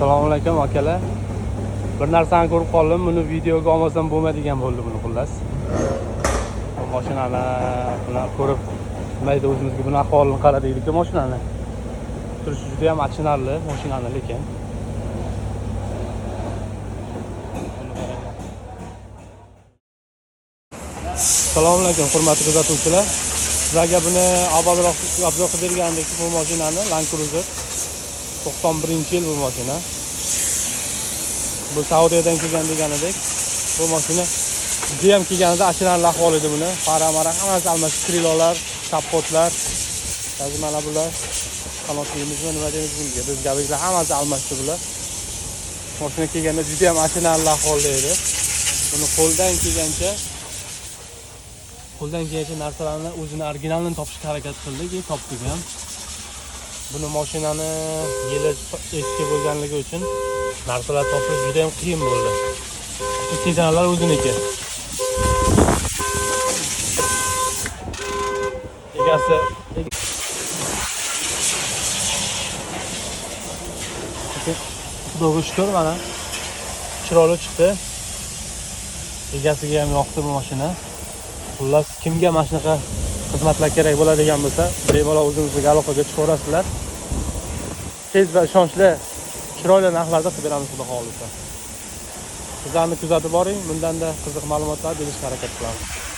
Assalomu alaykum, akalar. Bir narsani ko'rib qoldim, buni videoga olmasam bo'lmaydigan bo'ldi buni, xullas. Bu mashinani buni ko'rib, mayda o'zimizga buni ahvolini qaradik mashinani. Turishi juda ham achinarli mashinani lekin. Buni qaranglar. Assalomu alaykum, hurmatli kuzatuvchilar. Sizlarga buni avvalroq обзор qilib bergandik bu mashinani, Land Cruiser. 91-yil bu mashina. Bu Saudiyadan kelgan deganidek. Bu mashina juda ham kelganida achinarli ahvol edi buni. Fara-mara hammasi almashib, крыло lar, kapotlar, hozir mana bular qanot deymizmi, nima deymiz bunga, брызговик lar hammasi almashdi bular. Mashina kelganda juda ham achinarli ahvolda edi. Buni qo'ldan kelgancha narsalarni o'zini originalini topishga harakat qildik, topdik ham. Buni mashinani yili eski bo'lganligi uchun narsalar topish juda ham qiyin bo'ldi. Сиденья lar o'ziniki. Egasi Xudoga shukur, mana chiroyli chiqdi. Egasiga ham yoqdi bu mashina. Xullas, kimga mana shunaqa xizmatlar kerak bo'ladigan bo'lsa, bemalol o'zimizga aloqaga chiqaverasizlar. Tez va ishonchli, chiroyli narxlarda qilib beramiz, xudo xohlasa. Bizlarni kuzatib boring, bundanda qiziq ma'lumotlar berishga harakat qilamiz.